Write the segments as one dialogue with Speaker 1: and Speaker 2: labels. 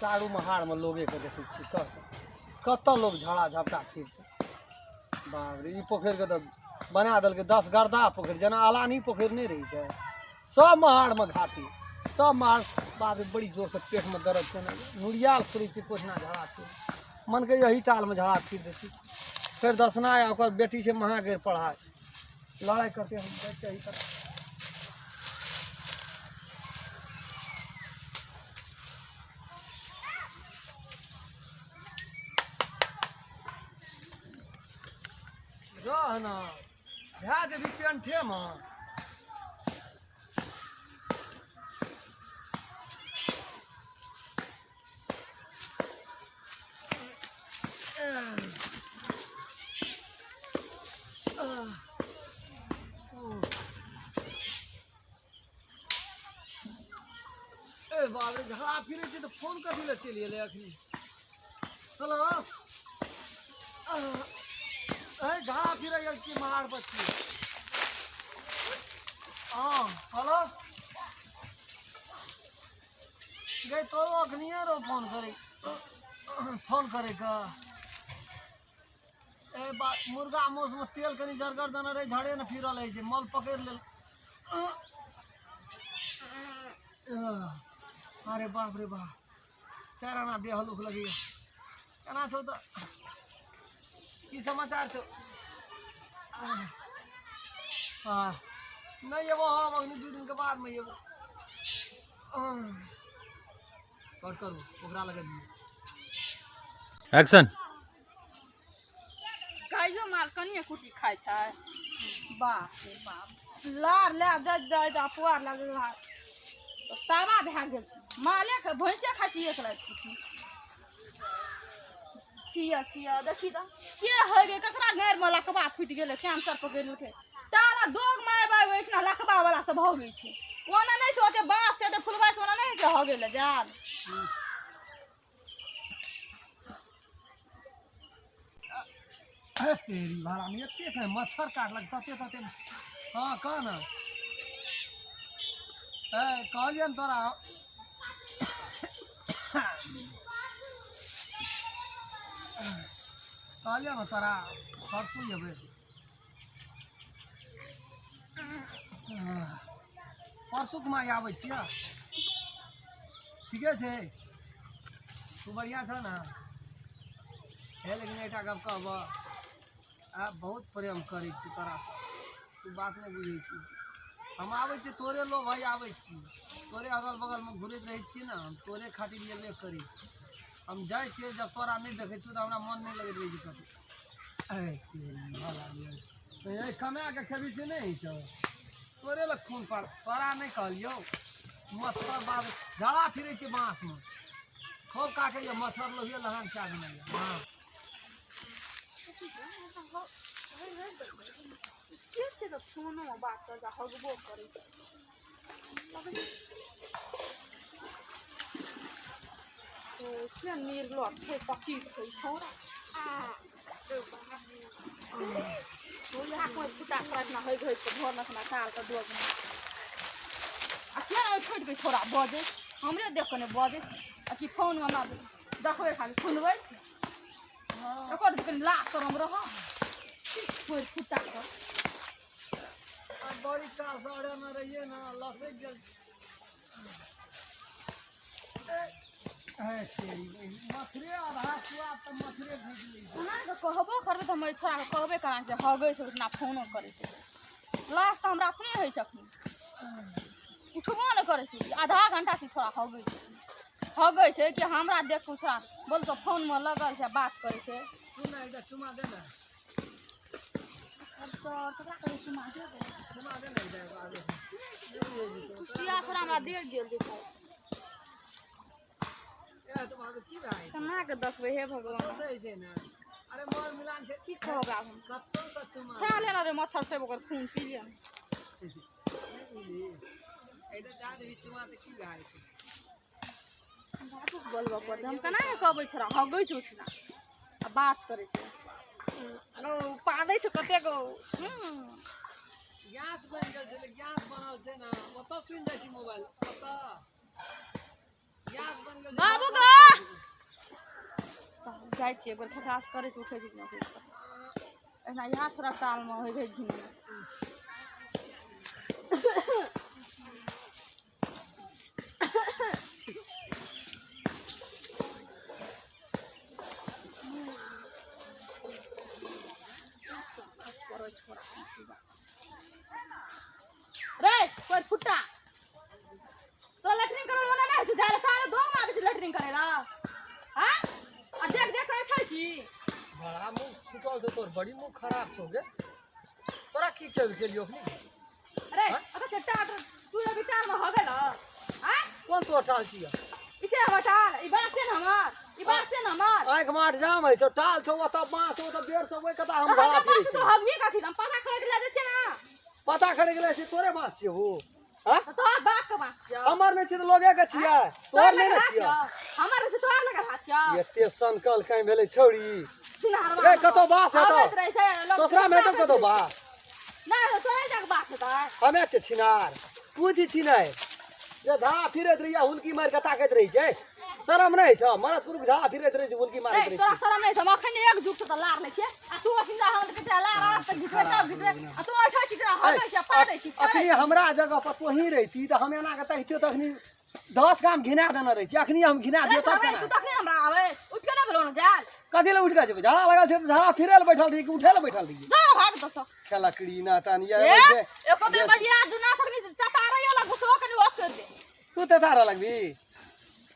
Speaker 1: चारू महारमे लोगेके देखै छियै। कह कतऽ लोग झड़ा झपटा फिरतै। बाप रे, ई पोखरिके तऽ बना देलकै 10 गर्दा पोखरि, जेना अलानी पोखरि नहि रहै छै। सब महारमे घाटी, सब महार। बाप रे, बड़ी जोरसँ पेटमे दर्द केने नुरियाल फुरै छै। कोठिना झड़ा फिर मन के यही टालमे झड़ा फिर दै छै। फेर दर्शना आ ओकर बेटी छै महागैर पढ़ा छै, लड़ाइ करतै। हम जाइ छियै एहि तरफ। रह ना, भए जेबही पेंठेमे। ए बाप रे, झगड़ा फिरै छै तऽ फोन कथी लए चलि एलै अखनी? हेलो, ए झगड़ा फिरै गेल छी, महार पर छी। हँ हेलो, गे तोरो अखनिए रहो फोन करे के। ए बा, मुर्गा मासुमे तेल कनि जरगर देने रहै, झड़े ने फिरल होइ छै, मल पकड़ि लेल। अरे बाप रे बाप, 4 आना देह हल्लुक लगैया। केना छौ तऽ, की समाचार छौ? हँ, नहि एबो हम अखनी, 2 दिनके बादमे एबो। कट करू, ओकरा लगे दियौ।
Speaker 2: एक्शन।
Speaker 3: गाइयो माल कनिए कुटी खाइ छै। बाप रे बाप, लार लए जाइत जाइत आ पुआर लए जाइत तावा भए गेल छै। माले के भैंसे खाइ छी एक राति कुटी। छिया छिया, देखी तऽ के होइ गेल, ककरा गाड़िमे लकबा फुटि गेलै, कैंसर पकड़ि लेलकै। ताला दोग माय बाप ओहिठिना लकबा वाला सब भगै छै। ओना नहि छै, ओते बाँस छै तऽ फुलबाइ छै, ओना नहि होइ छै हगै लए जाल।
Speaker 1: अरे तेरी भाड़ा में एते छै मच्छर काटलक तते तते। हँ कह ने, ए कहलियन तोरा, कहलियौ ने तोरा परसू एबै। परसूके माय आबै छियै। ठीके छै, तू बढ़िआँ छह ने? हे, लेकिन एकटा गप कहबह, आ बहुत प्रेम करै छी तोरासँ, तू बात नहि बुझै छी। हम आबै छी तोरे लोभ है, आबै छी तोरे अगल बगलमे घुरैत रहै छी ने, हम तोरे खातिर एबे करै छी। हम जाइ छियै, जब तोरा नहि देखै छियौ तऽ हमरा मन नहि लगैत रहै छै कतौ। कमा कऽ खेबही से नहि होइ छौ, तोरे लग खून पर तोरा नहि कहलियौ। मच्छर बाप झड़ा फिरै छै, बाँसमे खूब काटैए मच्छर, लोहिए लहान कए देने यऽ। हँ
Speaker 3: के छै तऽ फोनोमे बात कर हगबो करै छै। के निर्लो छै, पकीर छै छौड़ा। इएह कोइ फुटा छोड़ा इतना होइ घोइ के भर नखना साल के दोग। आ किया ओहि छोड़ि के छोड़ा बजै, हमरे देख कऽ नहि बजै? आ कि फोनमे हमरा देखबै, खाली सुनबै छै? एकर कनि लाज शरम रह, छोड़ि फुटा कऽ।
Speaker 1: बड़ी काल से अड़ेने रहियै ने, लसकि गेल। मछरे आधा सुआद तऽ मछरे घुसि लै छै।
Speaker 3: ओना कऽ कहबो करबै तऽ हमर छोड़ाके कहबै केना से हगै छै उठना, फोनो करै छै। लाज तऽ हमरा अपने होइ छै, अखनी उठबो नहि करै छै। आधा घंटा से छोड़ा हगै छै, हगै छै कि हमरा देख कऽ छोड़ा बोल तऽ फोनमे लगल छै, बात करै छै।
Speaker 1: सुन ने, एकटा चुमा दे ने।
Speaker 3: सर, ककरा कहै चुमा दे?
Speaker 1: चुमा दे ने एकटा एगो आगे।
Speaker 3: कुश्तिया छोड़ा हमरा देख गेल जे छै।
Speaker 1: ए तऽ बाबू, की भए
Speaker 3: केना कऽ देखबै हे भगवान?
Speaker 1: कतौ से छै ने। अरे मोर मिलान छै।
Speaker 3: की कहब आब हम?
Speaker 1: कतौ से चुमा
Speaker 3: खा लेना रे मच्छर सब, ओकर खून पी लिअ।
Speaker 1: नहि बुझली, एहि जा रही चुमा तऽ की भए जेतै?
Speaker 3: बाबूके बोलबऽ पड़तै। हम केना कऽ कहबै? छोड़ा हगै छै उठना आ बात करै छै। ओ पादै छै कतेक।
Speaker 1: गैस बनि गेल छै, गैस बनल छै ने, ओतऽ सुनि जाइ छी मोबाइल, ओतऽ गैस बनि गेल छै।
Speaker 3: बाबू गो। जाइ छियै एक बेर खटास करै छै उठै छै कि नहि उठै छै। एहिना इएह थोड़ा तालमे होइ घै घिने छै। रे कोई फुट्टा तोरा लैट्रिन करे वाला नहि छै जाय ताले दो मारे छै लैट्रिन करे ला हां आ देख देख के छै छी।
Speaker 1: बड़ा मुंह छुटल छौ तोर, बड़ी मुंह खराब छौ गे। तोरा की केल केलियो अखनी?
Speaker 3: अरे अगर ते टाट तू अभी टाल में हो गेल हां?
Speaker 1: कोन तोर टाल छियै?
Speaker 3: ई छै हमर टाल, ई बात छै ने हमर, ई बात छै ने हमर।
Speaker 1: आँखि माट जाम होइ छौ, टाल छौ ओतऽ, बाँस छौ ओतऽ, बेर छौ ओहि कता, हम
Speaker 3: झड़ा फिरै छी। तो हगबी कथी हम पता खरीद ले जाइ छै ना।
Speaker 1: पता खरीद ले छी, तोरे बाँस छियै हो? हां
Speaker 3: तोहर बाप के बाँस छियै।
Speaker 1: हमर नहि छियै तऽ लोगे के छियै, तोहर नहि ने छियै।
Speaker 3: हमर छै तोहर लगे हाथ छियै।
Speaker 1: एते सनकल कहीं भेलै छौड़ी।
Speaker 3: छिनहरवा
Speaker 1: रे कतौ बाँस हेतौ?
Speaker 3: आबैत रहै छै लोक।
Speaker 1: ससुरा मे हेतौ कतौ बाँस?
Speaker 3: नहि, तोरे जाके बाँस हेतै।
Speaker 1: हमे छियै छिनार, तू छी छिनार जे धा फिरैत रहिया, हुलकी मारि कऽ ताकैत रहै छै। शरम नहि छौ? मरद पुरुष झा फिरैत रहै छै, हुलकी मारैत रहै
Speaker 3: तोरा
Speaker 1: छै।
Speaker 3: शरम नहि छौ? हम अखन एक जुग से तऽ लार लै छियै आ तू अखन जा हम के लार आर तक घिचबै तब घिचबै आ तू ऐठै छी हगै छी पादै छी।
Speaker 1: अखनी हमरा जगह पर तोही रहिती तऽ हम एना कऽ तहितियौ तऽ अखनी 10 गाम घिना देने रहिती। अखनी हम घिना दियौ तब केना?
Speaker 3: तू तखने हमरा आबै उठ के ना भेलो न जाल।
Speaker 1: कथी लए उठि कऽ जेबै? झाड़ा लगल छै तऽ झाड़ा फिरै लए बैठल रही कि उठै लए बैठल रही?
Speaker 3: जा भाग दस
Speaker 1: लकड़ी ना तन ये
Speaker 3: एको बेर बजिया जुना तखनी ततारे वाला गुस्सो कनी वॉश कर दे।
Speaker 1: तू ततारे लगबी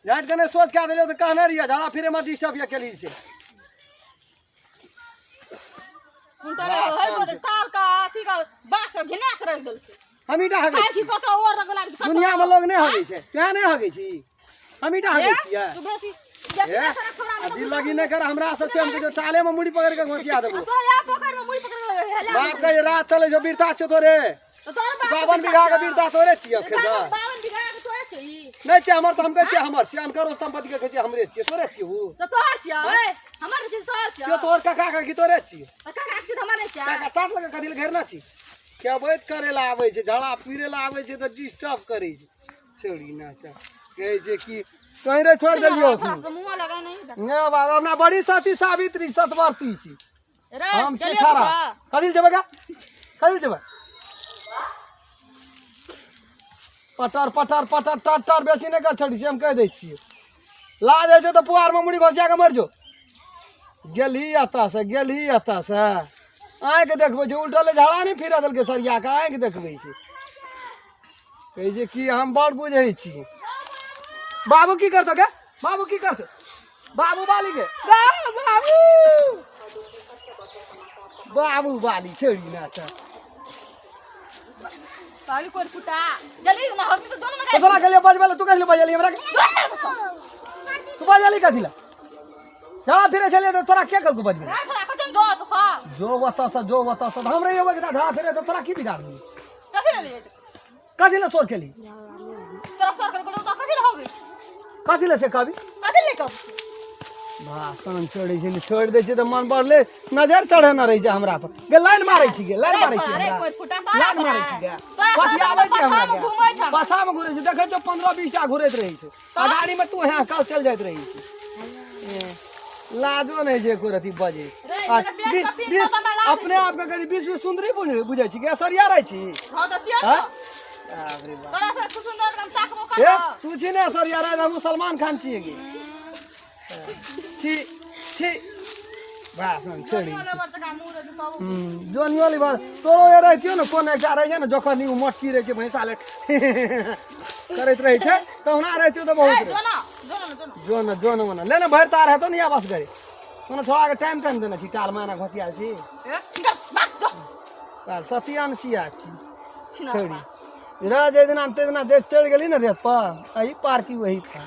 Speaker 1: झाट कने सोच के आबेलो तऽ कहने रहियै झाड़ा फिरे में डिस्टर्ब ये केली छै।
Speaker 3: उनटा रे होय गो ताल का अथी का बांस घिना के रख देलकै।
Speaker 1: हम ईटा हगै
Speaker 3: छी कत और रगला।
Speaker 1: दुनिया में लोग नहि हगै छै, तैं नहि हगै छी, हम ईटा हगै छियै।
Speaker 3: तू बेसी बेसी
Speaker 1: दिल लगी नहि कर हमरा से छै, हम जो टाले में मुड़ी पकड़ के घोसिया देबो।
Speaker 3: तो या पकड़ में मुड़ी पकड़ के
Speaker 1: बाप के रात चले जो बीरता छौ तोरे। 52 बीघा के बीरता तोरे छियै खेत।
Speaker 3: 52 बीघा के तोरे छियै?
Speaker 1: नहि छै हमर तऽ हम कहै छियै हमर छियै, अनकरो संपत्ति के कहै छियै हमरे छियै, तोरे छियै उ?
Speaker 3: तऽ तोहर छियै, हमर छियै तोहर छियै।
Speaker 1: तोहर काका के की तोरे छियै?
Speaker 3: तऽ काका के हमर नहि छियै।
Speaker 1: काका टाट लगे कथी लए घेरना छी? खेबैत करे ला आबै छै, झड़ा पीरे ला आबै छै तऽ डिस्टर्ब करै छै छौड़ी ना। तऽ कहै छै कि कहीं रे छोड़ि देलियौ। नहि बाबा, हमरा बड़ी सती सावित्री सतवर्ती छी हम छी। खारा कथी लए जेबै गे? कथी लए जेबै? पटर पटर पटर टर टर बेसी नहि कर छड़ी से हम कहि दै छियै। ला जाइ छौ तऽ पुआरमे मुड़ी घोसिया कऽ मरि जो। गेलही एतऽसँ, गेलही एतऽसँ, आँखि देखबै छै उल्टल झाड़ा नहि फिरा देलकै सरिया कऽ। आँखि देखबै छै, कहै छै कि हम बड़ बुझै छी। बाबू की करतौ गे? बाबू की करतौ? बाबू बाली गे, बाबू बाबू बाली छेड़ी ना तऽ
Speaker 3: पागल कोर फुटा जल्दी ना हगनी तो दोनों में।
Speaker 1: तोरा गेलियो बजबै लए, तू कथी लए बजली हमरा? तू बजली कथी लए? झाड़ा फिरै छलियै तऽ तोरा के कहलकौ बजबै?
Speaker 3: रे थोड़ा कतन जो तो सा
Speaker 1: जो ओतऽ से, जो ओतऽ से हम रहियो ओहि झाड़ा फिरै तऽ तोरा की बिगाड़ली?
Speaker 3: कथी ले
Speaker 1: कथी लए शोर केली?
Speaker 3: तोरा सर कर तो कथी ले होबै छै?
Speaker 1: कथी लए से कहबी?
Speaker 3: कथी ले कहब?
Speaker 1: भाषण चढ़ै छै ने, छोड़ि दै छै तऽ मन बढ़ले नजर चढ़े न रहै छै हमरा पर गे। लाइन मारै छी गे, लाइन मारै छी
Speaker 3: हमरा,
Speaker 1: लाइन मारै छी गे। पठियाबै छै हमरा गे, पाछामे घुरै छै। देखै छौ 15-20 टा घुरैत रहै छै आ गाड़ीमे तू हेँ कल चलि जाइत रहै छै। लाजो नहि छै एको रति बजै। अपने आपके कभी 20 20 सुन्दरी बुझै छी गे, सरिया रहै छी। तू छी ने सरिया रहै, हम सलमान खान छियै गे। छी छी भाषण छोड़ी जोनियो लिबर तोरो ये रहितियो ने। कोन एकटा रहै छै ने, जखन ओ मोटकी रहै छै, भैंसा ले करैत रहै छै, तहुना रहितियो तऽ बहुत। जो न जो न ओना ले ने, भरि तार हेतौ ने। या बस करे कोनो छोड़ाके टाइम टाइम देने छी, टाल माना घोसियाल छी, सतियान सिया छी छोड़ी रह। जाहि दिना ताहि दिना देख चढ़ि गेली ने रेत पर, एहि पार की वही पार।